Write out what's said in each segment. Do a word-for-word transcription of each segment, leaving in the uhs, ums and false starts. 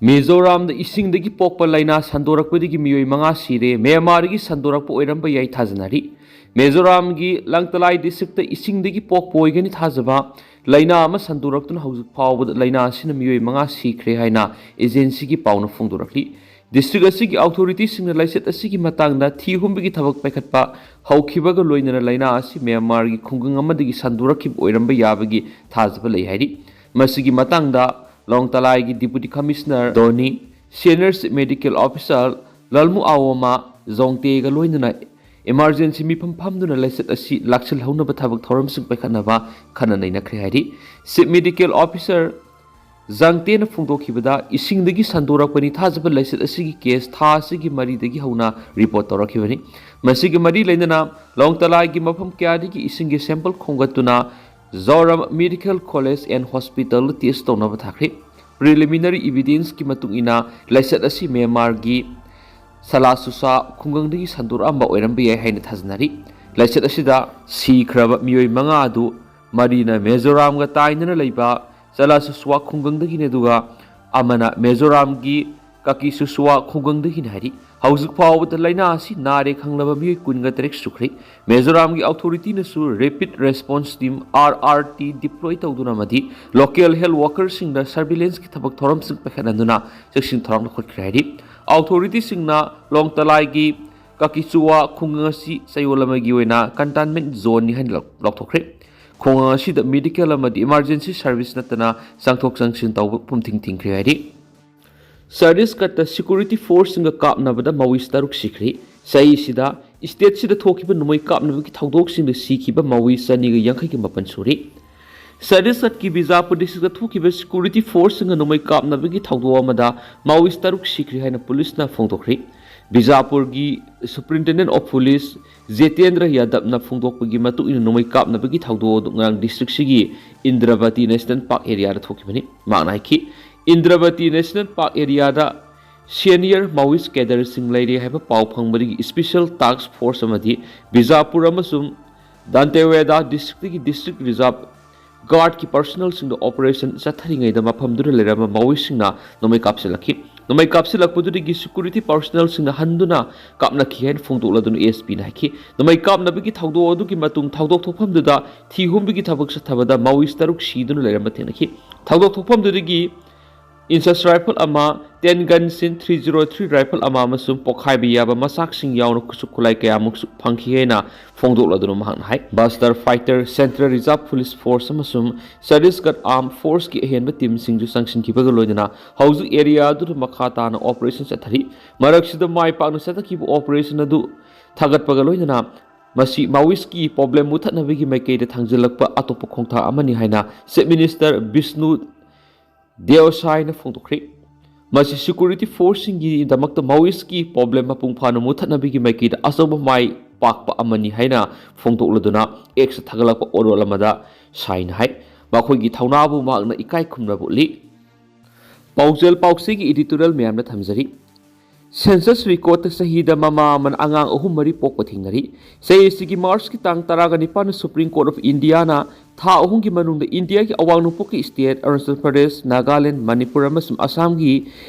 ꯃꯤꯖꯣꯔꯥꯝꯗ ꯏꯁꯤꯡꯗꯒꯤ ꯄꯣꯛꯄ ꯂꯥꯏꯅꯥ ꯁꯟꯗꯣꯔꯛꯄꯗꯒꯤ ꯃꯤꯑꯣꯏ ꯃꯉꯥ ꯁꯤꯔꯦ꯫ ꯃ꯭ꯌꯥꯟꯃꯥꯔꯗꯒꯤ ꯁꯟꯗꯣꯔꯛꯄ ꯑꯣꯏꯔꯝꯕ ꯌꯥꯏ ꯊꯥꯖꯅꯔꯤ꯫ ꯃꯤꯖꯣꯔꯥꯝꯒꯤ ꯂꯪꯇꯂꯥꯏ ꯗꯤꯁꯇ꯭ꯔꯤꯛꯇ ꯏꯁꯤꯡꯗꯒꯤ ꯄꯣꯛꯄ ꯑꯣꯏꯒꯅꯤ ꯊꯥꯖꯕ ꯂꯥꯏꯅꯥ ꯑꯃ ꯁꯟꯗꯣꯔꯛꯇꯨꯅ ꯍꯧꯖꯤꯛ ꯐꯥꯎꯕꯗ ꯂꯥꯏꯅꯥ ꯑꯁꯤꯅ ꯃꯤꯑꯣꯏ ꯃꯉꯥ ꯁꯤꯈ꯭ꯔꯦ ꯍꯥꯏꯅ ꯑꯦꯖꯦꯟꯁꯤꯒꯤ ꯄꯥꯎꯅ ꯐꯣꯡꯗꯣꯔꯛꯂꯤ꯫ ꯗꯤꯁꯇ꯭ꯔꯤꯛ ꯑꯁꯤꯒꯤ ꯑꯣꯊꯣꯔꯤꯇꯤꯁꯤꯡꯅ ꯂꯥꯏꯆꯠ ꯑꯁꯤꯒꯤ ꯃꯇꯥꯡꯗ ꯊꯤ ꯍꯨꯝꯕꯒꯤ ꯊꯕꯛ ꯄꯥꯏꯈꯠꯄ ꯍꯧꯈꯤꯕꯒ ꯂꯣꯏꯅꯅ ꯂꯥꯏꯅꯥ ꯑꯁꯤ ꯃ꯭ꯌꯥꯟꯃꯥꯔꯒꯤ ꯈꯨꯡꯒꯪ ꯑꯃꯗꯒꯤ ꯁꯟꯗꯣꯔꯛꯈꯤꯕ ꯑꯣꯏꯔꯝꯕ ꯌꯥꯕꯒꯤ ꯊꯥꯖꯕ ꯂꯩ ꯍꯥꯏꯔꯤ꯫ ꯃꯁꯤꯒꯤ ꯃꯇꯥꯡꯗ ꯂꯣꯡꯇꯂꯥꯏꯒꯤ deputy commissioner Doni, senior chief medical officer Lalmu Awoma ꯖꯣꯡꯇꯦꯒ ꯂꯣꯏꯅꯅ ꯏꯃꯥꯔꯖꯦꯟꯁꯤ ꯃꯤꯐꯝ ꯐꯝꯗꯨꯅ ꯂꯥꯏꯆꯠ ꯑꯁꯤ ꯂꯥꯛꯁꯤꯜꯍꯧꯅꯕ ꯊꯕꯛ ꯊꯧꯔꯝꯁꯤꯡ ꯄꯥꯏꯈꯠꯅꯕ ꯈꯟꯅ ꯅꯩꯅꯈ꯭ꯔꯦ ꯍꯥꯏꯔꯤ꯫ ꯆꯤꯐ ꯃꯦꯗꯤꯀꯦꯜ ꯑꯣꯐꯤꯁꯥꯔ ꯖꯥꯡꯇꯦꯅ ꯐꯣꯡꯗꯣꯛꯈꯤꯕꯗ, ꯏꯁꯤꯡꯗꯒꯤ ꯁꯟꯗꯣꯔꯛꯄꯅꯤ ꯊꯥꯖꯕ ꯂꯥꯏꯆꯠ ꯑꯁꯤꯒꯤ ꯀꯦꯁ ꯊꯥ ꯑꯁꯤꯒꯤ ꯃꯔꯤꯗꯒꯤ ꯍꯧꯅ ꯔꯤꯄꯣꯔꯠ ꯇꯧꯔꯛꯈꯤꯕꯅꯤ꯫ ꯃꯁꯤꯒ ꯃꯔꯤ ꯂꯩꯅꯅ ꯂꯣꯡꯇꯂꯥꯏꯒꯤ ꯃꯐꯝ ꯀꯌꯥꯗꯒꯤ ꯏꯁꯤꯡꯒꯤ ꯁꯦꯝꯄꯜ ꯈꯣꯝꯒꯠꯇꯨꯅ ꯖꯣꯔꯥꯝ ꯃꯦꯗꯤꯀꯦꯜ ꯀꯣꯂꯦꯖ ꯑꯦꯟ ꯍꯣꯁꯄꯤꯇꯥꯜꯗ ꯇꯦꯁ ꯇꯧꯅꯕ ꯊꯥꯈ꯭ꯔꯦ꯫ ꯄ꯭ꯔꯤꯂꯤꯃꯤꯅꯔꯤ ꯏꯚꯤꯗꯦꯟꯁꯀꯤ ꯃꯇꯨꯡ ꯏꯟꯅ, ꯂꯥꯏꯆꯠ ꯑꯁꯤ ꯃ꯭ꯌꯥꯟꯃꯥꯔꯒꯤ ꯁꯂꯥꯁꯨꯁꯥ ꯈꯨꯡꯒꯪꯗꯒꯤ ꯁꯟꯗꯣꯔꯛꯑꯝꯕ ꯑꯣꯏꯔꯝꯕ ꯌꯥꯏ ꯍꯥꯏꯅ ꯊꯥꯖꯅꯔꯤ꯫ ꯂꯥꯏꯆꯠ ꯑꯁꯤꯗ ꯁꯤꯈ꯭ꯔꯕ ꯃꯤꯑꯣꯏ ꯃꯉꯥ ꯑꯗꯨ ꯃꯔꯤꯅ ꯃꯤꯖꯣꯔꯥꯝꯒ ꯇꯥꯏꯅꯅ ꯂꯩꯕ ꯆꯂꯥꯁꯨꯁꯨꯋꯥ ꯈꯨꯡꯒꯪꯗꯒꯤꯅꯤ, ꯑꯗꯨꯒ ꯑꯃꯅ ꯃꯤꯖꯣꯔꯥꯝꯒꯤ ꯀꯥꯀꯤꯁꯨꯁꯨꯋꯥ ꯈꯨꯡꯒꯪꯗꯒꯤꯅꯤ ꯍꯥꯏꯔꯤ꯫ ꯍꯧꯖꯤꯛ ꯐꯥꯎꯕꯗ ꯂꯥꯏꯅꯥ ꯑꯁꯤ ꯅꯥꯔꯦ ꯈꯪꯂꯕ ꯃꯤꯑꯣꯏ ꯀꯨꯟꯒ ꯇꯔꯦꯠ ꯁꯨꯈ꯭ꯔꯦ꯫ ꯃꯤꯖꯣꯔꯥꯝꯒꯤ ꯑꯣꯊꯣꯔꯤꯇꯤꯅꯁꯨ ꯔꯦꯄꯤꯗ ꯔꯦꯁꯄꯣꯟꯁ ꯇꯤꯝ, RRT, ꯗꯤꯄ꯭ꯂꯣꯏ ꯇꯧꯗꯨꯅ ꯑꯃꯗꯤ ꯂꯣꯀꯦꯜ ꯍꯦꯜꯊ ꯋꯥꯀꯔꯁꯤꯡꯗ ꯁꯔꯚꯤꯂꯦꯟꯁꯀꯤ ꯊꯕꯛ ꯊꯧꯔꯝꯁꯤꯡ ꯄꯥꯏꯈꯠꯍꯟꯗꯨꯅ ꯆꯦꯛꯁꯤꯟ ꯊꯧꯔꯥꯡ ꯂꯧꯈꯠꯈ꯭ꯔꯦ ꯍꯥꯏꯔꯤ꯫ ꯑꯣꯊꯣꯔꯤꯇꯤꯁꯤꯡꯅ ꯂꯣꯡꯇꯂꯥꯏꯒꯤ ꯀꯥꯀꯤꯆꯨꯋꯥ ꯈꯨꯡꯒꯪ ꯑꯁꯤ ꯆꯌꯣꯜ ꯑꯃꯒꯤ ꯑꯣꯏꯅ ꯀꯟꯇꯦꯟꯃꯦꯟꯠ ꯖꯣꯟꯅꯤ ꯍꯥꯏꯅ ꯂꯥꯎ-, ꯂꯥꯎꯊꯣꯛꯈ꯭ꯔꯦ꯫ ꯈꯨꯡꯒꯪ ꯑꯁꯤꯗ ꯃꯦꯗꯤꯀꯦꯜ ꯑꯃꯗꯤ ꯏꯃꯥꯔꯖꯦꯟꯁꯤ ꯁꯔꯚꯤꯁ ꯅꯠꯇꯅ ꯆꯪꯊꯣꯛ ꯆꯪꯁꯤꯟ ꯇꯧꯕ ꯄꯨꯝꯊꯤꯡ ꯊꯤꯡꯈ꯭ꯔꯦ ꯍꯥꯏꯔꯤ꯫ ꯁꯇꯤꯁꯒꯔꯗ ꯁꯦꯀ꯭ꯌꯨꯔꯤꯇꯤ ꯐꯣꯔꯁꯁꯤꯡꯒ ꯀꯥꯞꯅꯕꯗ ꯃꯥꯑꯣꯏꯁ꯭ꯠ ꯇꯔꯨꯛ ꯁꯤꯈ꯭ꯔꯦ꯫ ꯆꯍꯤꯁꯤꯗ ꯁ꯭ꯇꯦꯠꯁꯤꯗ ꯊꯣꯛꯈꯤꯕ ꯅꯣꯡꯃꯩ ꯀꯥꯞꯅꯕꯒꯤ ꯊꯧꯗꯣꯛꯁꯤꯡꯗ ꯁꯤꯈꯤꯕ ꯃꯥꯑꯣꯏꯁ꯭ꯠ ꯆꯅꯤꯒ ꯌꯥꯡꯈꯩꯒ ꯃꯥꯄꯟ ꯁꯨꯔꯦ꯫ ꯁꯇꯤꯁꯒꯔꯗꯀꯤ ꯕꯤꯖꯥꯄꯨꯔ ꯗꯤꯁꯇ꯭ꯔꯤꯛꯇ ꯊꯣꯛꯈꯤꯕ ꯁꯦꯀ꯭ꯌꯨꯔꯤꯇꯤ ꯐꯣꯔꯁꯁꯤꯡꯒ ꯅꯣꯡꯃꯩ ꯀꯥꯞꯅꯕꯒꯤ ꯊꯧꯗꯣꯛ ꯑꯃꯗ ꯃꯥꯑꯣꯏꯁ꯭ꯠ ꯇꯔꯨꯛ ꯁꯤꯈ꯭ꯔꯦ ꯍꯥꯏꯅ ꯄꯨꯂꯤꯁꯅ ꯐꯣꯡꯗꯣꯛꯈ꯭ꯔꯦ꯫ ꯕꯤꯖꯥꯄꯨꯔꯒꯤ ꯁꯨꯄꯔꯤꯟꯇꯦꯟꯗꯦꯟꯠ ꯑꯣꯐ ꯄꯨꯂꯤꯁ ꯖꯤꯇꯦꯟꯗ꯭ꯔ ꯌꯥꯗꯕꯅ ꯐꯣꯡꯗꯣꯛꯄꯒꯤ ꯃꯇꯨꯡ ꯏꯟꯅ, ꯅꯣꯡꯃꯩ ꯀꯥꯞꯅꯕꯒꯤ ꯊꯧꯗꯣꯛ ꯑꯗꯨ ꯉꯔꯥꯡ ꯗꯤꯁꯇ꯭ꯔꯤꯛꯁꯤꯒꯤ ꯏꯟꯗ꯭ꯔꯕꯇꯤ ꯅꯦꯁꯅꯦꯜ ꯄꯥꯔꯛ ꯑꯦꯔꯤꯌꯥꯗ ꯊꯣꯛꯈꯤꯕꯅꯤ꯫ ꯃꯍꯥꯛꯅ ꯍꯥꯏꯈꯤ, ꯏꯟꯗ꯭ꯔꯕꯇꯤ ꯅꯦꯁꯅꯦꯜ ꯄꯥꯔꯛ ꯑꯦꯔꯤꯌꯥꯗ ꯁꯦꯅꯤꯌꯔ ꯃꯥꯑꯣꯏꯁ꯭ꯠ ꯀꯦꯗꯔꯁꯤꯡ ꯂꯩꯔꯦ ꯍꯥꯏꯕ ꯄꯥꯎ ꯐꯪꯕꯗꯒꯤ ꯁ꯭ꯄꯦꯁꯤꯌꯦꯜ ꯇꯥꯁ꯭ꯛ ꯐꯣꯔꯁ ꯑꯃꯗꯤ ꯕꯤꯖꯥꯄꯨꯔ ꯑꯃꯁꯨꯡ ꯗꯟꯇꯦꯋꯥꯗꯥ ꯗꯤꯁꯇ꯭ꯔꯤꯛꯇꯒꯤ ꯗꯤꯁꯇ꯭ꯔꯤꯛ ꯔꯤꯖꯥꯔꯚ ꯒꯥꯔꯗꯀꯤ ꯄꯔꯁꯅꯦꯜꯁꯤꯡꯗ ꯑꯣꯄꯔꯦꯁꯟ ꯆꯠꯊꯔꯤꯉꯩꯗ ꯃꯐꯝꯗꯨꯗ ꯂꯩꯔꯝꯕ ꯃꯥꯋꯤꯁꯁꯤꯡꯅ ꯅꯣꯡꯃꯩ ꯀꯥꯞꯁꯤꯜꯂꯛꯈꯤ꯫ ꯅꯣꯡꯃꯩ ꯀꯥꯞꯁꯤꯜꯂꯛꯄꯗꯨꯗꯒꯤ ꯁꯦꯀ꯭ꯌꯨꯔꯤꯇꯤ ꯄꯔꯁꯅꯦꯜꯁꯤꯡꯅ ꯍꯟꯗꯨꯅ ꯀꯥꯞꯅꯈꯤ ꯍꯥꯏꯅ ꯐꯣꯡꯗꯣꯛꯂꯗꯨꯅ ꯑꯦꯁ ꯄꯤꯅ ꯍꯥꯏꯈꯤ꯫ ꯅꯣꯡꯃꯩ ꯀꯥꯞꯅꯕꯒꯤ ꯊꯧꯗꯣꯛ ꯑꯗꯨꯒꯤ ꯃꯇꯨꯡ ꯊꯧꯗꯣꯛ ꯊꯣꯛꯐꯝꯗꯨꯗ ꯊꯤ ꯍꯨꯝꯕꯒꯤ ꯊꯕꯛ ꯆꯠꯊꯕꯗ ꯃꯥꯋꯤꯁ ꯇꯔꯨꯛ ꯁꯤꯗꯨꯅ ꯂꯩꯔꯝꯕ ꯊꯦꯡꯅꯈꯤ꯫ ꯊꯧꯗꯣꯛ ꯊꯣꯛꯐꯝꯗꯨꯗꯒꯤ ꯏꯟꯆꯦꯁ ꯔꯥꯏꯐꯜ ꯑꯃ, ꯇꯦꯟ ꯒꯟ ꯁꯤꯟ ꯊ꯭ꯔꯤ ꯖꯤꯔꯣ ꯊ꯭ꯔꯤ ꯔꯥꯏꯐꯜ ꯑꯃ ꯑꯃꯁꯨꯡ ꯄꯣꯈꯥꯏꯕ ꯌꯥꯕ ꯃꯆꯥꯛꯁꯤꯡ ꯌꯥꯎꯅ ꯈꯨꯠꯁꯨ ꯈꯨꯠꯂꯥꯏ ꯀꯌꯥꯃꯨꯛꯁꯨ ꯐꯪꯈꯤ ꯍꯥꯏꯅ ꯐꯣꯡꯗꯣꯛꯂꯗꯨꯅ ꯃꯍꯥꯛꯅ ꯍꯥꯏ꯫ Bastar fighter, central reserve police force ꯑꯃꯁꯨꯡ ꯆꯇꯤꯁꯒꯔ ꯑꯥꯔꯝ ꯐꯣꯔꯁꯀꯤ ꯑꯍꯦꯟꯕ ꯇꯤꯝꯁꯤꯡꯁꯨ ꯆꯪꯁꯤꯟꯈꯤꯕꯒ ꯂꯣꯏꯅꯅ ꯍꯧꯖꯤꯛ ꯑꯦꯔꯤꯌꯥ ꯑꯗꯨꯗ ꯃꯈꯥ ꯇꯥꯅ ꯑꯣꯄꯔꯦꯁꯟ ꯆꯠꯊꯔꯤ꯫ ꯃꯔꯛꯁꯤꯗ ꯃꯥꯏ ꯄꯥꯛꯅ ꯆꯠꯊꯈꯤꯕ ꯑꯣꯄꯔꯦꯁꯟ ꯑꯗꯨ ꯊꯥꯒꯠꯄꯒ ꯂꯣꯏꯅꯅ ꯃꯁꯤ ꯃꯥꯋꯤꯁꯀꯤ ꯄ꯭ꯔꯣꯕ꯭ꯂꯦꯝ ꯃꯨꯊꯠꯅꯕꯒꯤ ꯃꯥꯏꯀꯩꯗ ꯊꯥꯡꯖꯤꯜꯂꯛꯄ ꯑꯇꯣꯞꯄ ꯈꯣꯡꯊꯥꯡ ꯑꯃꯅꯤ ꯍꯥꯏꯅ ꯆꯤꯐ ꯃꯤꯅꯤꯁꯇꯔ ꯕꯤꯁꯅꯨ ꯗꯦꯑꯣꯁꯥꯏꯅ ꯐꯣꯡꯗꯣꯛꯈ꯭ꯔꯦ꯫ ꯃꯁꯤ ꯁꯦꯀ꯭ꯌꯨꯔꯤꯇꯤ ꯐꯣꯔꯁꯁꯤꯡꯒꯤꯗꯃꯛꯇ ꯃꯥꯋꯤꯁꯀꯤ ꯄ꯭ꯔꯣꯕ꯭ꯂꯦꯝ ꯃꯄꯨꯡ ꯐꯥꯅ ꯃꯨꯊꯠꯅꯕꯒꯤ ꯃꯥꯏꯀꯩꯗ ꯑꯆꯧꯕ ꯃꯥꯏ ꯄꯥꯛꯄ ꯑꯃꯅꯤ ꯍꯥꯏꯅ ꯐꯣꯡꯗꯣꯛꯂꯗꯨꯅ ꯑꯦꯛꯁꯇ ꯊꯥꯒꯠꯂꯛꯄ ꯋꯥꯔꯣꯜ ꯑꯃꯗ ꯁꯥꯏꯅ ꯍꯥꯏ꯫ ꯃꯈꯣꯏꯒꯤ ꯊꯧꯅꯥꯕꯨ ꯃꯍꯥꯛꯅ ꯏꯀꯥꯏ ꯈꯨꯝꯅꯕ ꯎꯠꯂꯤ꯫ ꯄꯥꯎꯖꯦꯜ ꯄꯥꯎꯆꯦꯒꯤ ꯏꯗꯤꯇꯣꯔꯤꯌꯦꯜ ꯃꯌꯥꯝꯗ ꯊꯝꯖꯔꯤ꯫ ꯁꯦꯟꯁꯁ ꯔꯦꯀꯣꯔꯗꯇ ꯆꯍꯤꯗ ꯃꯃꯥ ꯑꯃꯅ ꯑꯉꯥꯡ ꯑꯍꯨꯝ ꯃꯔꯤ ꯄꯣꯛꯄ ꯊꯦꯡꯅꯔꯤ꯫ ꯆꯍꯤ ꯑꯁꯤꯒꯤ ꯃꯥꯔꯆꯀꯤ ꯇꯥꯡ ꯇꯔꯥꯒ ꯅꯤꯄꯥꯟꯗ ꯁꯨꯄ꯭ꯔꯤꯝ ꯀꯣꯔꯠ ꯑꯣꯐ ꯏꯟꯗꯤꯌꯥꯅ ꯊꯥ ꯑꯍꯨꯝꯒꯤ ꯃꯅꯨꯡꯗ ꯏꯟꯗꯤꯌꯥꯒꯤ ꯑꯋꯥꯡ ꯅꯣꯡꯄꯣꯛꯀꯤ ꯁ꯭ꯇꯦꯠ ꯑꯔꯨꯅꯥꯆꯜ ꯄ꯭ꯔꯗꯦꯁ, ꯅꯥꯒꯥꯂꯦꯟ, ꯃꯅꯤꯄꯨꯔ ꯑꯃꯁꯨꯡ ꯑꯁꯥꯝꯒꯤ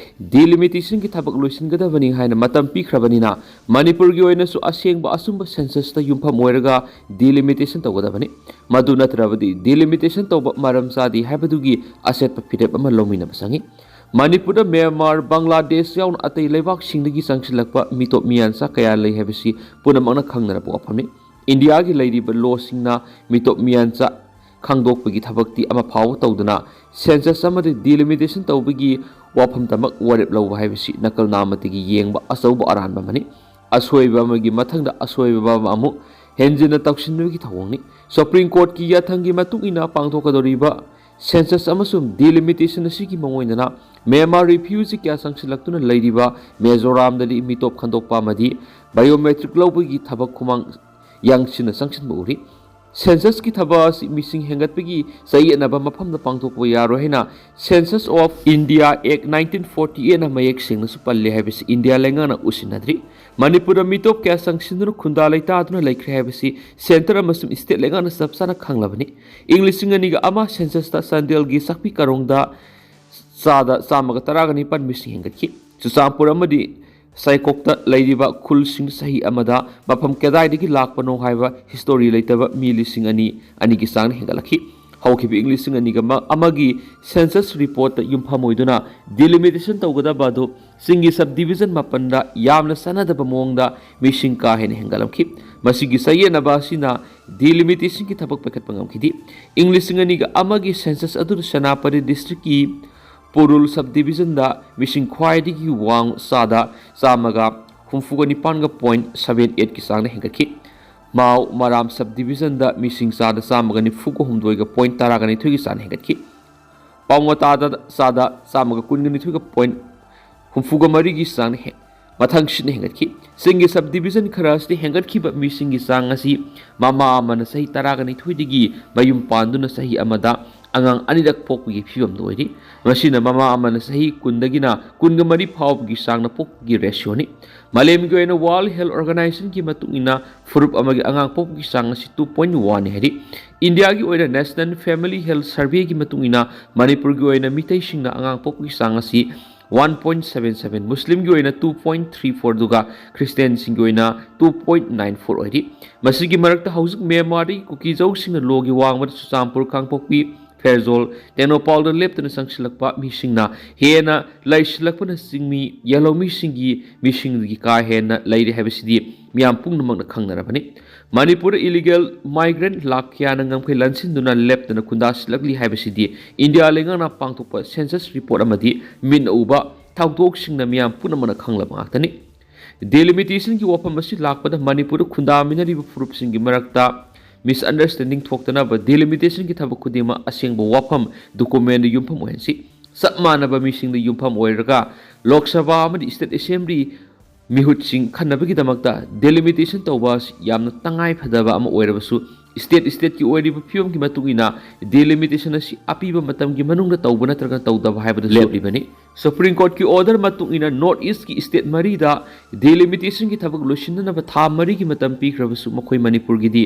ꯗꯤꯂꯤꯃꯤꯇꯦꯁꯟꯒꯤ ꯊꯕꯛ ꯂꯣꯏꯁꯤꯟꯒꯗꯕꯅꯤ ꯍꯥꯏꯅ ꯃꯇꯝ ꯄꯤꯈ꯭ꯔꯕꯅꯤꯅ, ꯃꯅꯤꯄꯨꯔꯒꯤ ꯑꯣꯏꯅꯁꯨ ꯑꯁꯦꯡꯕ ꯑꯆꯨꯝꯕ ꯁꯦꯟꯁꯁꯇ ꯌꯨꯝꯐꯝ ꯑꯣꯏꯔꯒ ꯗꯤꯂꯤꯃꯤꯇꯦꯁꯟ ꯇꯧꯒꯗꯕꯅꯤ꯫ ꯃꯗꯨ ꯅꯠꯇ꯭ꯔꯕꯗꯤ ꯗꯤꯂꯤꯃꯤꯇꯦꯁꯟ ꯇꯧꯕ ꯃꯔꯝ ꯆꯥꯗꯦ ꯍꯥꯏꯕꯗꯨꯒꯤ ꯑꯆꯦꯠꯄ ꯐꯤꯔꯦꯞ ꯑꯃ ꯂꯧꯃꯤꯟꯅꯕ ꯆꯪꯏ꯫ ꯃꯅꯤꯄꯨꯔꯗ ꯃ꯭ꯌꯥꯟꯃꯥꯔ, ꯕꯪꯒ꯭ꯂꯥꯗꯦꯁ ꯌꯥꯎꯅ ꯑꯇꯩ ꯂꯩꯕꯥꯛꯁꯤꯡꯗꯒꯤ ꯆꯪꯁꯤꯜꯂꯛꯄ ꯃꯤꯇꯣꯞ ꯃꯤꯌꯥꯟꯆꯥ ꯀꯌꯥ ꯂꯩ ꯍꯥꯏꯕꯁꯤ ꯄꯨꯝꯅꯃꯛꯅ ꯈꯪꯅꯔꯕ ꯋꯥꯐꯝꯅꯤ꯫ ꯏꯟꯗꯤꯌꯥꯒꯤ ꯂꯩꯔꯤꯕ ꯂꯣꯁꯤꯡꯅ ꯃꯤꯇꯣꯞ ꯃꯤꯌꯥꯟꯆꯥ ꯈꯪꯗꯣꯛꯄꯒꯤ ꯊꯕꯛꯇꯤ ꯑꯃ ꯐꯥꯎꯕ ꯇꯧꯗꯅ, ꯁꯦꯟꯁꯁ ꯑꯃꯗꯤ ꯗꯤꯂꯤꯃꯤꯇꯦꯁꯟ ꯇꯧꯕꯒꯤ ꯋꯥꯐꯝꯗꯃꯛ ꯋꯥꯔꯦꯞ ꯂꯧꯕ ꯍꯥꯏꯕꯁꯤ ꯅꯀꯜ ꯅꯥꯃꯇꯒꯤ ꯌꯦꯡꯕ ꯑꯆꯧꯕ ꯑꯔꯥꯟꯕ ꯑꯃꯅꯤ꯫ ꯑꯁꯣꯏꯕ ꯑꯃꯒꯤ ꯃꯊꯪꯗ ꯑꯁꯣꯏꯕ ꯑꯃ ꯑꯃꯨꯛ ꯍꯦꯟꯖꯤꯟꯅ ꯇꯧꯁꯤꯟꯕꯒꯤ ꯊꯧꯑꯣꯡꯅꯤ꯫ ꯁꯨꯄ꯭ꯔꯤꯝ ꯀꯣꯔꯠꯀꯤ ꯌꯥꯊꯪꯒꯤ ꯃꯇꯨꯡ ꯏꯟꯅ ꯄꯥꯡꯊꯣꯛꯀꯗꯧꯔꯤꯕ ꯁꯦꯟꯁꯁ ꯑꯃꯁꯨꯡ ꯗꯤꯂꯤꯃꯤꯇꯦꯁꯟ ꯑꯁꯤꯒꯤ ꯃꯑꯣꯡ ꯑꯣꯏꯅꯅ ꯃ꯭ꯌꯥꯟꯃꯥꯔ ꯔꯤꯐ꯭ꯌꯨꯖꯤ ꯀꯌꯥ ꯆꯪꯁꯤꯜꯂꯛꯇꯨꯅ ꯂꯩꯔꯤꯕ ꯃꯤꯖꯣꯔꯥꯝꯗꯗꯤ ꯃꯤꯇꯣꯞ ꯈꯟꯗꯣꯛꯄ ꯑꯃꯗꯤ ꯕꯥꯏꯑꯣꯃꯦꯇ꯭ꯔꯤꯛ ꯂꯧꯕꯒꯤ ꯊꯕꯛ ꯈꯨꯃꯥꯡ ꯌꯥꯡꯁꯤꯟꯅ ꯆꯪꯁꯤꯟꯕ ꯎꯔꯤ꯫ Censusꯀꯤ ꯊꯕꯛ ꯑꯁꯤ ꯃꯤꯁꯤꯡ ꯍꯦꯟꯒꯠꯄꯒꯤ ꯆꯌꯦꯠꯅꯕ ꯃꯐꯝꯗ ꯄꯥꯡꯊꯣꯛꯄ ꯌꯥꯔꯣꯏ ꯍꯥꯏꯅ Census of India Act nineteen forty eightꯅ ꯃꯌꯦꯛ ꯁꯦꯡꯅꯁꯨ ꯄꯜꯂꯤ ꯍꯥꯏꯕꯁꯤ ꯏꯟꯗꯤꯌꯥ ꯂꯩꯉꯥꯛꯅ ꯎꯁꯤꯟꯅꯗ꯭ꯔꯤ꯫ ꯃꯅꯤꯄꯨꯔꯗ ꯃꯤꯇꯣꯞ ꯀꯌꯥ ꯆꯪꯁꯤꯟꯗꯨꯅ ꯈꯨꯟꯗꯥ ꯂꯩꯇꯥꯗꯨꯅ ꯂꯩꯈ꯭ꯔꯦ ꯍꯥꯏꯕꯁꯤ centre ꯑꯃꯁꯨꯡ state ꯂꯩꯉꯥꯛꯅ ꯆꯞ ꯆꯥꯅ ꯈꯪꯂꯕꯅꯤ꯫ ꯏꯪ ꯂꯤꯁꯤꯡ ꯑꯅꯤꯒ ꯑꯃ Censusꯇ ꯆꯥꯟꯗꯦꯜꯒꯤ ꯆꯥꯛꯄꯤ ꯀꯥꯔꯣꯡꯗ ꯆꯥꯗ ꯆꯥꯝꯃꯒ ꯇꯔꯥꯒ ꯅꯤꯄꯥꯟ ꯃꯤꯁꯤꯡ ꯍꯦꯟꯒꯠꯈꯤ꯫ ꯆꯨꯔꯆꯥꯟꯄꯨꯔ ꯑꯃꯗꯤ ꯁꯥꯏꯀꯣꯛꯇ ꯂꯩꯔꯤꯕ ꯈꯨꯜꯁꯤꯡ ꯆꯍꯤ ꯑꯃꯗ ꯃꯐꯝ ꯀꯗꯥꯏꯗꯒꯤ ꯂꯥꯛꯄꯅꯣ ꯍꯥꯏꯕ history ꯂꯩꯇꯕ ꯃꯤ ꯂꯤꯁꯤꯡ ꯑꯅꯤ ꯑꯅꯤꯒꯤ ꯆꯥꯡꯅ ꯍꯦꯟꯒꯠꯂꯛꯈꯤ꯫ ꯍꯧꯈꯤꯕ ꯏꯪ ꯂꯤꯁꯤꯡ ꯑꯅꯤꯒ ꯑꯃꯒꯤ Census reportꯇ ꯌꯨꯝꯐꯝ ꯑꯣꯏꯗꯨꯅ delimitation ꯇꯧꯒꯗꯕ ꯑꯗꯨ ꯆꯤꯡꯒꯤ subdivision ꯃꯥꯄꯟꯗ ꯌꯥꯝꯅ ꯆꯥꯟꯅꯗꯕ ꯃꯑꯣꯡꯗ ꯃꯤꯁꯤꯡ ꯀꯥ ꯍꯦꯟꯅ ꯍꯦꯟꯒꯠꯂꯝꯈꯤ꯫ ꯃꯁꯤꯒꯤ ꯆꯌꯦꯠꯅꯕ ꯑꯁꯤꯅ delimitationꯒꯤ ꯊꯕꯛ ꯄꯥꯏꯈꯠꯄ ꯉꯝꯈꯤꯗꯦ꯫ ꯏꯪ ꯂꯤꯁꯤꯡ ꯑꯅꯤꯒ ꯑꯃꯒꯤ Census ꯑꯗꯨꯗ ꯁꯦꯅꯥꯄꯇꯤ districtꯀꯤ ꯄꯨꯔꯨꯜ subdivisionꯗ ꯃꯤꯁꯤꯡ ꯈ꯭ꯋꯥꯏꯗꯒꯤ ꯋꯥꯡ ꯆꯥꯗ ꯆꯥꯝꯃꯒ ꯍꯨꯝꯐꯨꯒ ꯅꯤꯄꯥꯟꯒ point seven eightꯀꯤ ꯆꯥꯡꯗ ꯍꯦꯟꯒꯠꯈꯤ꯫ ꯃꯥꯎ ꯃꯔꯥꯝ subdivisionꯗ ꯃꯤꯁꯤꯡ ꯆꯥꯗ ꯆꯥꯝꯃꯒ ꯅꯤꯐꯨꯒ ꯍꯨꯝꯗꯣꯏꯒ point ꯇꯔꯥꯒ ꯅꯤꯊꯣꯏꯒꯤ ꯆꯥꯡ ꯍꯦꯟꯒꯠꯈꯤ꯫ ꯄꯥꯎꯃꯇꯥꯗ ꯆꯥꯗ ꯆꯥꯝꯃꯒ ꯀꯨꯟꯒ ꯅꯤꯊꯣꯏꯒ point ꯍꯨꯝꯐꯨꯒ ꯃꯔꯤꯒꯤ ꯆꯥꯡ ꯍꯦ-, ꯃꯊꯪꯁꯤꯠꯅ ꯍꯦꯟꯒꯠꯈꯤ꯫ ꯆꯤꯡꯒꯤ subdivision ꯈꯔ ꯑꯁꯤꯗ ꯍꯦꯟꯒꯠꯈꯤꯕ ꯃꯤꯁꯤꯡꯒꯤ ꯆꯥꯡ ꯑꯁꯤ ꯃꯃꯥ ꯑꯃꯅ ꯆꯍꯤ ꯇꯔꯥꯒ ꯅꯤꯊꯣꯏꯗꯒꯤ ꯃꯌꯨꯝ ꯄꯥꯟꯗꯨꯅ ꯆꯍꯤ ꯑꯃꯗ ꯑꯉꯥꯡ ꯑꯅꯤꯔꯛ ꯄꯣꯛꯄꯒꯤ ꯐꯤꯕꯝꯗ ꯑꯣꯏꯔꯤ꯫ ꯃꯁꯤꯅ ꯃꯃꯥ ꯑꯃꯅ ꯆꯍꯤ ꯀꯨꯟꯗꯒꯤꯅ ꯀꯨꯟꯒ ꯃꯔꯤ ꯐꯥꯎꯕꯒꯤ ꯆꯥꯡꯅ ꯄꯣꯛꯄꯒꯤ ratioꯅꯤ꯫ ꯃꯥꯂꯦꯝꯒꯤ ꯑꯣꯏꯅ World Health Organizationꯒꯤ ꯃꯇꯨꯡ ꯏꯟꯅ ꯐꯨꯔꯨꯞ ꯑꯃꯒꯤ ꯑꯉꯥꯡ ꯄꯣꯛꯄꯒꯤ ꯆꯥꯡ ꯑꯁꯤ two point oneꯅꯤ ꯍꯥꯏꯔꯤ꯫ ꯏꯟꯗꯤꯌꯥꯒꯤ ꯑꯣꯏꯅ National Family Health Surveyꯒꯤ ꯃꯇꯨꯡ ꯏꯟꯅ ꯃꯅꯤꯄꯨꯔꯒꯤ ꯑꯣꯏꯅ ꯃꯤꯇꯩꯁꯤꯡꯅ ꯑꯉꯥꯡ ꯄꯣꯛꯄꯒꯤ ꯆꯥꯡ ꯑꯁꯤ one point seven seven, ꯃꯨꯁꯂꯤꯝꯒꯤ ꯑꯣꯏꯅ two point three four, ꯑꯗꯨꯒ ꯈ꯭ꯔꯤꯁꯇꯤꯌꯥꯟꯁꯤꯡꯒꯤ ꯑꯣꯏꯅ two point nine four ꯑꯣꯏꯔꯤ꯫ ꯃꯁꯤꯒꯤ ꯃꯔꯛꯇ ꯍꯧꯖꯤꯛ ꯃ꯭ꯌꯥꯟꯃꯥꯔꯗꯒꯤ ꯀꯨꯀꯤꯖꯧꯁꯤꯡꯅ ꯂꯣꯒꯤ ꯋꯥꯡꯃꯗ ꯆꯨꯔꯆꯥꯟꯄꯨꯔ, ꯀꯥꯡꯄꯣꯛꯄꯤ, ꯐꯦꯔꯖꯣꯜ, ꯇꯦꯡꯅꯧꯄꯥꯜꯗ ꯂꯦꯞꯇꯅ ꯆꯪꯁꯤꯜꯂꯛꯄ ꯃꯤꯁꯤꯡꯅ ꯍꯦꯟꯅ ꯂꯩꯁꯤꯜꯂꯛꯄꯅ ꯆꯤꯡꯃꯤ ꯌꯦꯜꯍꯧꯃꯤꯁꯤꯡꯒꯤ ꯃꯤꯁꯤꯡꯗꯒꯤ ꯀꯥ ꯍꯦꯟꯅ ꯂꯩꯔꯦ ꯍꯥꯏꯕꯁꯤꯗꯤ ꯃꯤꯌꯥꯝ ꯄꯨꯝꯅꯃꯛꯅ ꯈꯪꯅꯔꯕꯅꯤ꯫ ꯃꯅꯤꯄꯨꯔꯗ illegal migrant ꯂꯥꯈ ꯀꯌꯥꯅ ꯉꯝꯈꯩ ꯂꯟꯁꯤꯟꯗꯨꯅ ꯂꯦꯞꯇꯅ ꯈꯨꯟꯗꯥꯁꯤꯜꯂꯛꯂꯤ ꯍꯥꯏꯕꯁꯤꯗꯤ ꯏꯟꯗꯤꯌꯥ ꯂꯩꯉꯥꯛꯅ ꯄꯥꯡꯊꯣꯛꯄ Census report ꯑꯃꯗꯤ ꯃꯤꯠꯅ ꯎꯕ ꯊꯧꯗꯣꯛꯁꯤꯡꯅ ꯃꯤꯌꯥꯝ ꯄꯨꯝꯅꯃꯛꯅ ꯈꯪꯂꯕ ꯉꯥꯛꯇꯅꯤ꯫ Delimitationꯒꯤ ꯋꯥꯐꯝ ꯑꯁꯤ ꯂꯥꯛꯄꯗ ꯃꯅꯤꯄꯨꯔꯗ ꯈꯨꯟꯗꯥꯃꯤꯟꯅꯔꯤꯕ ꯐꯨꯔꯨꯞꯁꯤꯡꯒꯤ ꯃꯔꯛꯇ misunderstanding ꯊꯣꯛꯇꯅꯕ delimitationꯒꯤ ꯊꯕꯛ ꯈꯨꯗꯤꯡꯃꯛ ꯑꯁꯦꯡꯕ ꯋꯥꯐꯝ documentꯗ ꯌꯨꯝꯐꯝ ꯑꯣꯏꯍꯟꯁꯤ꯫ ꯆꯞ ꯃꯥꯟꯅꯕ ꯃꯤꯁꯤꯡꯗ ꯌꯨꯝꯐꯝ ꯑꯣꯏꯔꯒ ꯂꯣꯛ ꯁꯚꯥ ꯑꯃꯗꯤ state assembly ꯃꯤꯍꯨꯠꯁꯤꯡ ꯈꯟꯅꯕꯒꯤꯗꯃꯛꯇ delimitation ꯇꯧꯕ ꯑꯁꯤ ꯌꯥꯝꯅ ꯇꯉꯥꯏ ꯐꯗꯕ ꯑꯃ ꯑꯣꯏꯔꯕꯁꯨ, ꯁ꯭ꯇꯦꯠ ꯁ꯭ꯇꯦꯠꯀꯤ ꯑꯣꯏꯔꯤꯕ ꯐꯤꯕꯝꯒꯤ ꯃꯇꯨꯡ ꯏꯟꯅ ꯗꯤꯂꯤꯃꯤꯇꯦꯁꯟ ꯑꯁꯤ ꯑꯄꯤꯕ ꯃꯇꯝꯒꯤ ꯃꯅꯨꯡꯗ ꯇꯧꯕ ꯅꯠꯇ꯭ꯔꯒ ꯇꯧꯗꯕ ꯍꯥꯏꯕꯗꯨ ꯂꯦꯞꯂꯤꯕꯅꯤ꯫ ꯁꯨꯄ꯭ꯔꯤꯝ ꯀꯣꯔꯠꯀꯤ ꯑꯣꯔꯗꯔ ꯃꯇꯨꯡ ꯏꯟꯅ ꯅꯣꯔꯠ ꯏꯁ꯭ꯠꯀꯤ ꯁ꯭ꯇꯦꯠ ꯃꯔꯤꯗ ꯗꯤꯂꯤꯃꯤꯇꯦꯁꯟꯒꯤ ꯊꯕꯛ ꯂꯣꯏꯁꯤꯟꯅꯅꯕ ꯊꯥ ꯃꯔꯤꯒꯤ ꯃꯇꯝ ꯄꯤꯈ꯭ꯔꯕꯁꯨ ꯃꯈꯣꯏ ꯃꯅꯤꯄꯨꯔꯒꯤꯗꯤ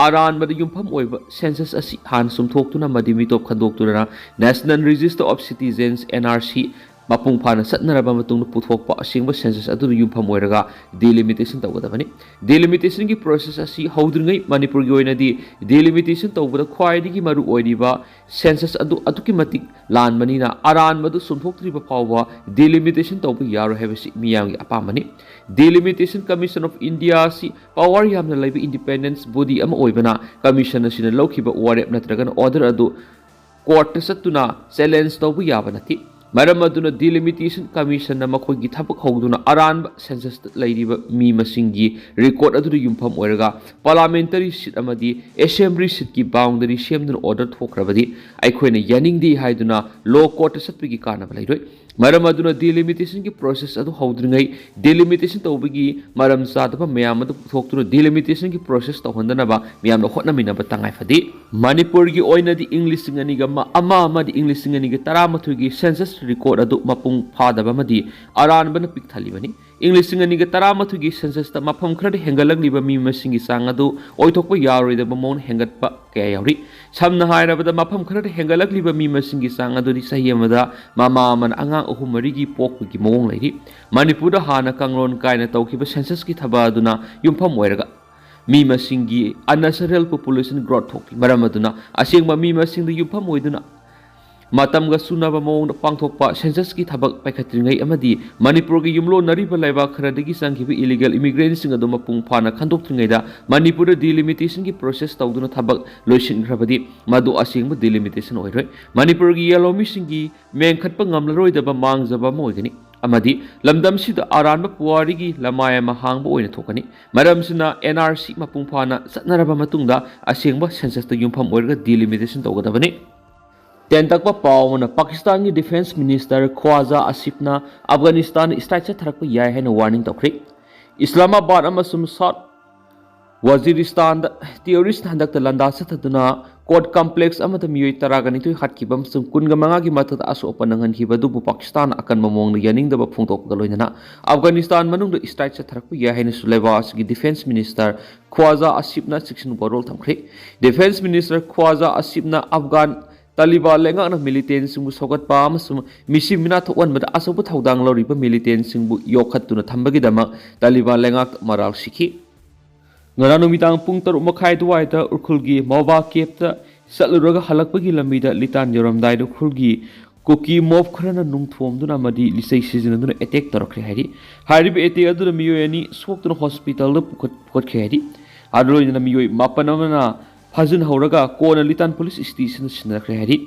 ꯑꯔꯥꯟꯕꯗ ꯌꯨꯝꯐꯝ ꯑꯣꯏꯕ ꯁꯦꯟꯁꯁ ꯑꯁꯤ ꯍꯥꯟꯅ ꯆꯨꯝꯊꯣꯛꯇꯨꯅ ꯑꯃꯗꯤ ꯃꯤꯇꯣꯞ ꯈꯟꯗꯣꯛꯇꯨꯅ National Register of Citizens, N R C, ꯃꯄꯨꯡ ꯐꯥꯅ ꯆꯠꯅꯔꯕ ꯃꯇꯨꯡꯗ ꯄꯨꯊꯣꯛꯄ ꯑꯁꯦꯡꯕ ꯁꯦꯟꯁꯁ ꯑꯗꯨꯗ ꯌꯨꯝꯐꯝ ꯑꯣꯏꯔꯒ ꯗꯤꯂꯤꯃꯤꯇꯦꯁꯟ ꯇꯧꯒꯗꯕꯅꯤ꯫ ꯗꯤꯂꯤꯃꯤꯇꯦꯁꯟꯒꯤ ꯄ꯭ꯔꯣꯁꯦꯁ ꯑꯁꯤ ꯍꯧꯗ꯭ꯔꯤꯉꯩ ꯃꯅꯤꯄꯨꯔꯒꯤ ꯑꯣꯏꯅꯗꯤ ꯗꯤꯂꯤꯃꯤꯇꯦꯁꯟ ꯇꯧꯕꯗ ꯈ꯭ꯋꯥꯏꯗꯒꯤ ꯃꯔꯨ ꯑꯣꯏꯔꯤꯕ ꯁꯦꯟꯁꯁ ꯑꯗꯨ ꯑꯗꯨꯛꯀꯤ ꯃꯇꯤꯛ ꯂꯥꯟꯕꯅꯤꯅ ꯑꯔꯥꯟꯕꯗꯨ ꯆꯨꯝꯊꯣꯛꯇ꯭ꯔꯤꯕ ꯐꯥꯎꯕ ꯗꯤꯂꯤꯃꯤꯇꯦꯁꯟ ꯇꯧꯕ ꯌꯥꯔꯣꯏ ꯍꯥꯏꯕꯁꯤ ꯃꯤꯌꯥꯝꯒꯤ ꯑꯄꯥꯝꯕꯅꯤ꯫ Delimitation Commission of India ꯑꯁꯤ ꯄꯋꯥꯔ ꯌꯥꯝꯅ ꯂꯩꯕ ꯏꯟꯗꯤꯄꯦꯟꯗꯦꯟꯁ ꯕꯣꯗꯤ ꯑꯃ ꯑꯣꯏꯕꯅ ꯀꯃꯤꯁꯟ ꯑꯁꯤꯅ ꯂꯧꯈꯤꯕ ꯋꯥꯔꯦꯞ ꯅꯠꯇ꯭ꯔꯒꯅ ꯑꯣꯔꯗꯔ ꯑꯗꯨ ꯀꯣꯔꯠꯇ ꯆꯠꯇꯨꯅ ꯆꯦꯂꯦꯟꯖ ꯇꯧꯕ ꯌꯥꯕ ꯅꯠꯇꯦ꯫ ꯃꯔꯝ ꯑꯗꯨꯅ ꯗꯤꯂꯤꯃꯤꯇꯦꯁꯟ ꯀꯃꯤꯁꯟꯅ ꯃꯈꯣꯏꯒꯤ ꯊꯕꯛ ꯍꯧꯗꯨꯅ ꯑꯔꯥꯟꯕ ꯁꯦꯟꯁꯁꯇ ꯂꯩꯔꯤꯕ ꯃꯤ ꯃꯁꯤꯡꯒꯤ ꯔꯦꯀꯣꯔꯠ ꯑꯗꯨꯗ ꯌꯨꯝꯐꯝ ꯑꯣꯏꯔꯒ ꯄꯥꯔꯂꯥꯃꯦꯟꯇꯔꯤ ꯁꯤꯠ ꯑꯃꯗꯤ ꯑꯦꯁꯦꯝꯕ꯭ꯂꯤ ꯁꯤꯠꯀꯤ ꯕꯥꯎꯟꯗꯔꯤ ꯁꯦꯝꯗꯨꯅ ꯑꯣꯔꯗꯔ ꯊꯣꯛꯈ꯭ꯔꯕꯗꯤ ꯑꯩꯈꯣꯏꯅ ꯌꯥꯅꯤꯡꯗꯦ ꯍꯥꯏꯗꯨꯅ ꯂꯣ ꯀꯣꯔꯠꯇ ꯆꯠꯄꯒꯤ ꯀꯥꯟꯅꯕ ꯂꯩꯔꯣꯏ꯫ ꯃꯔꯝ ꯑꯗꯨꯅ ꯗꯤꯂꯤꯃꯤꯇꯦꯁꯟꯒꯤ ꯄ꯭ꯔꯣꯁꯦꯁ ꯑꯗꯨ ꯍꯧꯗ꯭ꯔꯤꯉꯩ ꯗꯤꯂꯤꯃꯤꯇꯦꯁꯟ ꯇꯧꯕꯒꯤ ꯃꯔꯝ ꯆꯥꯗꯕ ꯃꯌꯥꯝ ꯑꯗꯨ ꯄꯨꯊꯣꯛꯇꯨꯅ ꯗꯤꯂꯤꯃꯤꯇꯦꯁꯟꯒꯤ ꯄ꯭ꯔꯣꯁꯦꯁ ꯇꯧꯍꯟꯗꯅꯕ ꯃꯤꯌꯥꯝꯅ ꯍꯣꯠꯅꯃꯤꯟꯅꯕ ꯇꯉꯥꯏ ꯐꯗꯦ꯫ ꯃꯅꯤꯄꯨꯔꯒꯤ ꯑꯣꯏꯅꯗꯤ ꯏꯪ ꯂꯤꯁꯤꯡ ꯑꯅꯤꯒ ꯑꯃ ꯑꯃꯗꯤ ꯏꯪ ꯂꯤꯁꯤꯡ ꯑꯅꯤꯒ ꯇꯔꯥꯃꯥꯊꯣꯏꯒꯤ ꯁꯦꯟꯁꯁ ꯔꯦꯀꯣꯔꯠ ꯑꯗꯨ ꯃꯄꯨꯡ ꯐꯥꯗꯕ ꯑꯃꯗꯤ ꯑꯔꯥꯟꯕꯅ ꯄꯤꯛ ꯊꯜꯂꯤꯕꯅꯤ꯫ ꯏꯪ ꯂꯤꯁꯤꯡ ꯑꯅꯤꯒ ꯇꯔꯥꯃꯥꯊꯣꯏꯒꯤ ꯁꯦꯟꯁꯁꯇ ꯃꯐꯝ ꯈꯔꯗ ꯍꯦꯟꯒꯠꯂꯛꯂꯤꯕ ꯃꯤ ꯃꯁꯤꯡꯒꯤ ꯆꯥꯡ ꯑꯗꯨ ꯑꯣꯏꯊꯣꯛꯄ ꯌꯥꯔꯣꯏꯗꯕ ꯃꯑꯣꯡꯗ ꯍꯦꯟꯒꯠꯄ ꯀꯌꯥ ꯌꯥꯎꯔꯤ꯫ ꯁꯝꯅ ꯍꯥꯏꯔꯕꯗ, ꯃꯐꯝ ꯈꯔꯗ ꯍꯦꯟꯒꯠꯂꯛꯂꯤꯕ ꯃꯤ ꯃꯁꯤꯡꯒꯤ ꯆꯥꯡ ꯑꯗꯨꯗꯤ ꯆꯍꯤ ꯑꯃꯗ ꯃꯃꯥ ꯑꯃꯅ ꯑꯉꯥꯡ ꯑꯍꯨꯝ ꯃꯔꯤꯒꯤ ꯄꯣꯛꯄꯒꯤ ꯃꯑꯣꯡ ꯂꯩꯔꯤ꯫ ꯃꯅꯤꯄꯨꯔꯗ ꯍꯥꯟꯅ ꯀꯥꯡꯂꯣꯟ ꯀꯥꯏꯅ ꯇꯧꯈꯤꯕ ꯁꯦꯟꯁꯁꯀꯤ ꯊꯕꯛ ꯑꯗꯨꯅ ꯌꯨꯝꯐꯝ ꯑꯣꯏꯔꯒ ꯃꯤ ꯃꯁꯤꯡꯒꯤ unnatural population growth ꯊꯣꯛꯂꯤ꯫ ꯃꯔꯝ ꯑꯗꯨꯅ ꯑꯁꯦꯡꯕ ꯃꯤ ꯃꯁꯤꯡꯗ ꯌꯨꯝꯐꯝ ꯑꯣꯏꯗꯨꯅ ꯃꯇꯝꯒ ꯆꯨꯅꯕ ꯃꯑꯣꯡꯗ ꯄꯥꯡꯊꯣꯛꯄ ꯁꯦꯟꯁꯁꯀꯤ ꯊꯕꯛ ꯄꯥꯏꯈꯠꯇ꯭ꯔꯤꯉꯩ ꯑꯃꯗꯤ ꯃꯅꯤꯄꯨꯔꯒꯤ ꯌꯨꯝꯂꯣꯟꯅꯔꯤꯕ ꯂꯩꯕꯥꯛ ꯈꯔꯗꯒꯤ ꯆꯪꯈꯤꯕ ꯏꯂꯤꯒꯦꯜ ꯏꯃꯤꯒ꯭ꯔꯦꯟꯁꯤꯡ ꯑꯗꯨ ꯃꯄꯨꯡ ꯐꯥꯅ ꯈꯟꯗꯣꯛꯇ꯭ꯔꯤꯉꯩꯗ ꯃꯅꯤꯄꯨꯔꯗ ꯗꯤꯂꯤꯃꯤꯇꯦꯁꯟꯒꯤ ꯄ꯭ꯔꯣꯁꯦꯁ ꯇꯧꯗꯨꯅ ꯊꯕꯛ ꯂꯣꯏꯁꯤꯟꯈ꯭ꯔꯕꯗꯤ ꯃꯗꯨ ꯑꯁꯦꯡꯕ ꯗꯤꯂꯤꯃꯤꯇꯦꯁꯟ ꯑꯣꯏꯔꯣꯏ꯫ ꯃꯅꯤꯄꯨꯔꯒꯤ ꯌꯦꯜꯍꯧꯃꯤꯁꯤꯡꯒꯤ ꯃꯦꯟꯈꯠꯄ ꯉꯝꯂꯔꯣꯏꯗꯕ ꯃꯥꯡꯖꯕ ꯑꯃ ꯑꯣꯏꯒꯅꯤ꯫ ꯑꯃꯗꯤ ꯂꯝꯗꯝꯁꯤꯗ ꯑꯔꯥꯟꯕ ꯄꯨꯋꯥꯔꯤꯒꯤ ꯂꯃꯥꯏ ꯑꯃ ꯍꯥꯡꯕ ꯑꯣꯏꯅ ꯊꯣꯛꯀꯅꯤ꯫ ꯃꯔꯝꯁꯤꯅ ꯑꯦꯟ ꯑꯥꯔ ꯁꯤ ꯃꯄꯨꯡ ꯐꯥꯅ ꯆꯠꯅꯔꯕ ꯃꯇꯨꯡꯗ ꯑꯁꯦꯡꯕ ꯁꯦꯟꯁꯁꯇ ꯌꯨꯝꯐꯝ ꯑꯣꯏꯔꯒ ꯗꯤꯂꯤꯃꯤꯇꯦꯁꯟ ꯇꯧꯒꯗꯕꯅꯤ꯫ ꯇꯦꯟꯇꯛꯄ ꯄꯥꯎ ꯑꯃꯅ, ꯄꯥꯀꯤꯁꯇꯥꯟꯒꯤ ꯗꯤꯐꯦꯟꯁ ꯃꯤꯅꯤꯁꯇꯔ ꯈ꯭ꯋꯥꯖꯥ ꯑꯁꯤꯐꯅ ꯑꯐꯒꯥꯅꯤꯁꯇꯥꯟꯗ ꯁ꯭ꯇ꯭ꯔꯥꯏꯛ ꯆꯠꯊꯔꯛꯄ ꯌꯥꯏ ꯍꯥꯏꯅ ꯋꯥꯔꯅꯤꯡ ꯇꯧꯈ꯭ꯔꯦ꯫ ꯏꯁꯂꯥꯃꯥꯕꯥꯗ ꯑꯃꯁꯨꯡ ꯁꯥꯎꯠ ꯋꯥꯖꯤꯔꯤꯁꯇꯥꯟꯗ ꯇꯦꯔꯣꯔꯤꯁꯅ ꯍꯟꯗꯛꯇ ꯂꯥꯟꯗꯥ ꯆꯠꯊꯗꯨꯅ ꯀꯣꯔꯠ ꯀꯝꯄ꯭ꯂꯦꯛꯁ ꯑꯃꯗ ꯃꯤꯑꯣꯏ ꯇꯔꯥꯒ ꯅꯤꯊꯣꯏ ꯍꯥꯠꯈꯤꯕ ꯑꯃꯁꯨꯡ ꯀꯨꯟꯒ ꯃꯉꯥꯒꯤ ꯃꯊꯛꯇ ꯑꯁꯣꯛ ꯑꯄꯟ ꯅꯪꯍꯟꯈꯤꯕ ꯑꯗꯨꯕꯨ ꯄꯥꯀꯤꯁꯇꯥꯟꯅ ꯑꯀꯟꯕ ꯃꯑꯣꯡꯗ ꯌꯥꯅꯤꯡꯗꯕ ꯐꯣꯡꯗꯣꯛꯄꯒ ꯂꯣꯏꯅꯅ ꯑꯐꯒꯥꯅꯤꯁꯇꯥꯟ ꯃꯅꯨꯡꯗ ꯏꯁꯇ꯭ꯔꯥꯏꯛ ꯆꯠꯊꯔꯛꯄ ꯌꯥꯏ ꯍꯥꯏꯅꯁꯨ ꯂꯩꯕꯥꯛ ꯑꯁꯤꯒꯤ ꯗꯤꯐꯦꯟꯁ ꯃꯤꯅꯤꯁꯇꯔ ꯈ꯭ꯋꯥꯖꯥ ꯑꯁꯤꯐꯅ ꯆꯦꯛꯁꯤꯟ ꯋꯥꯔꯣꯜ ꯊꯝꯈ꯭ꯔꯦ꯫ ꯗꯤꯐꯦꯟꯁ ꯃꯤꯅꯤꯁꯇꯔ ꯈ꯭ꯋꯥꯖꯥ ꯑꯁꯤꯐꯅ ꯑꯐꯒꯥꯟ ꯇꯥꯂꯤꯕꯥꯟ ꯂꯩꯉꯥꯛꯅ ꯃꯤꯂꯤꯇꯦꯟꯁꯤꯡꯕꯨ ꯁꯧꯒꯠꯄ ꯑꯃꯁꯨꯡ ꯃꯤꯁꯤ ꯃꯤꯅꯥ ꯊꯣꯛꯍꯟꯕꯗ ꯑꯆꯧꯕ ꯊꯧꯗꯥꯡ ꯂꯧꯔꯤꯕ ꯃꯤꯂꯤꯇꯦꯟꯁꯤꯡꯕꯨ ꯌꯣꯛꯈꯠꯇꯨꯅ ꯊꯝꯕꯒꯤꯗꯃꯛ ꯇꯥꯂꯤꯕꯥꯟ ꯂꯩꯉꯥꯛꯇ ꯃꯔꯥꯜ ꯁꯤꯈꯤ꯫ ꯉꯔꯥꯡ ꯅꯨꯃꯤꯗꯥꯡ ꯄꯨꯡ ꯇꯔꯨꯛ ꯃꯈꯥꯏ ꯑꯗꯨꯋꯥꯏꯗ ꯎꯈ꯭ꯔꯨꯜꯒꯤ ꯃꯣꯕꯥ ꯀꯦꯞꯇ ꯆꯠꯂꯨꯔꯒ ꯍꯜꯂꯛꯄꯒꯤ ꯂꯝꯕꯤꯗ ꯂꯤꯇꯥꯟ ꯌꯧꯔꯝꯗꯥꯏꯗ ꯎꯈ꯭ꯔꯨꯜꯒꯤ ꯀꯨꯀꯤ ꯃꯣꯕ ꯈꯔꯅ ꯅꯨꯡ ꯊꯣꯝꯗꯨꯅ ꯑꯃꯗꯤ ꯂꯤꯆꯩ ꯁꯤꯖꯤꯟꯅꯗꯨꯅ ꯑꯦꯇꯦꯛ ꯇꯧꯔꯛꯈ꯭ꯔꯦ ꯍꯥꯏꯔꯤ꯫ ꯍꯥꯏꯔꯤꯕ ꯑꯦꯇꯦꯛ ꯑꯗꯨꯗ ꯃꯤꯑꯣꯏ ꯑꯅꯤ ꯁꯣꯛꯇꯨꯅ ꯍꯣꯁꯄꯤꯇꯥꯜꯗ ꯄꯨꯈꯠ-, ꯄꯨꯈꯠꯈ꯭ꯔꯦ ꯍꯥꯏꯔꯤ꯫ ꯑꯗꯨ ꯂꯣꯏꯅꯅ ꯃꯤꯑꯣꯏ ꯃꯥꯄꯟ ꯑꯃꯅ ꯐꯥꯖꯤꯟꯍꯧꯔꯒ ꯀꯣꯟꯅ ꯂꯤꯇꯥꯟ ꯄꯨꯂꯤꯁ ꯁ꯭ꯇꯦꯁꯟꯗ ꯁꯤꯟꯅꯈ꯭ꯔꯦ ꯍꯥꯏꯔꯤ꯫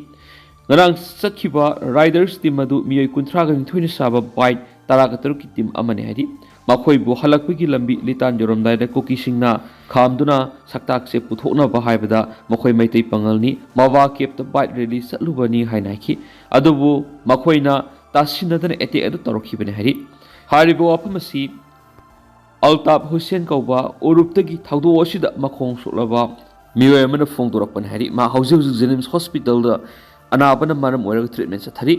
ꯉꯔꯥꯡ ꯆꯠꯈꯤꯕ ꯔꯥꯏꯗꯔꯁ ꯇꯤꯝ ꯑꯗꯨ ꯃꯤꯑꯣꯏ ꯀꯨꯟꯊ꯭ꯔꯥꯒ ꯅꯤꯊꯣꯏꯅ ꯁꯥꯕ ꯕꯥꯏꯛ ꯇꯔꯥꯒ ꯇꯔꯨꯛꯀꯤ ꯇꯤꯝ ꯑꯃꯅꯤ ꯍꯥꯏꯔꯤ꯫ ꯃꯈꯣꯏꯕꯨ ꯍꯜꯂꯛꯄꯒꯤ ꯂꯝꯕꯤ ꯂꯤꯇꯥꯟ ꯌꯧꯔꯝꯗꯥꯏꯗ ꯀꯨꯀꯤꯁꯤꯡꯅ ꯈꯥꯝꯗꯨꯅ ꯁꯛꯇꯥꯛꯁꯦ ꯄꯨꯊꯣꯛꯅꯕ ꯍꯥꯏꯕꯗ ꯃꯈꯣꯏ ꯃꯩꯇꯩ ꯄꯥꯉꯜꯅꯤ, ꯃꯋꯥ ꯀꯦꯞꯇ ꯕꯥꯏꯛ ꯔꯦꯂꯤ ꯆꯠꯂꯨꯕꯅꯤ ꯍꯥꯏꯅ ꯍꯥꯏꯈꯤ꯫ ꯑꯗꯨꯕꯨ ꯃꯈꯣꯏꯅ ꯇꯥꯁꯤꯟꯅꯗꯅ ꯑꯦꯇꯦꯛ ꯑꯗꯨ ꯇꯧꯔꯛꯈꯤꯕꯅꯤ ꯍꯥꯏꯔꯤ꯫ ꯍꯥꯏꯔꯤꯕ ꯋꯥꯐꯝ ꯑꯁꯤ ꯑꯜꯇꯥꯞ ꯍꯨꯁꯦꯟ ꯀꯧꯕ ꯎꯔꯨꯞꯇꯒꯤ ꯊꯧꯗꯣꯛ ꯑꯁꯤꯗ ꯃꯈꯣꯡ ꯁꯣꯛꯂꯕ ꯃꯤꯑꯣꯏ ꯑꯃꯅ ꯐꯣꯡꯗꯣꯔꯛꯄꯅꯤ ꯍꯥꯏꯔꯤ꯫ ꯃꯥ ꯍꯧꯖꯤꯛ ꯍꯧꯖꯤꯛ ꯖꯦꯅꯤꯝꯁ ꯍꯣꯁꯄꯤꯇꯥꯜꯗ ꯑꯅꯥꯕꯅ ꯃꯔꯝ ꯑꯣꯏꯔꯒ ꯇ꯭ꯔꯤꯠꯃꯦꯟ ꯆꯠꯊꯔꯤ꯫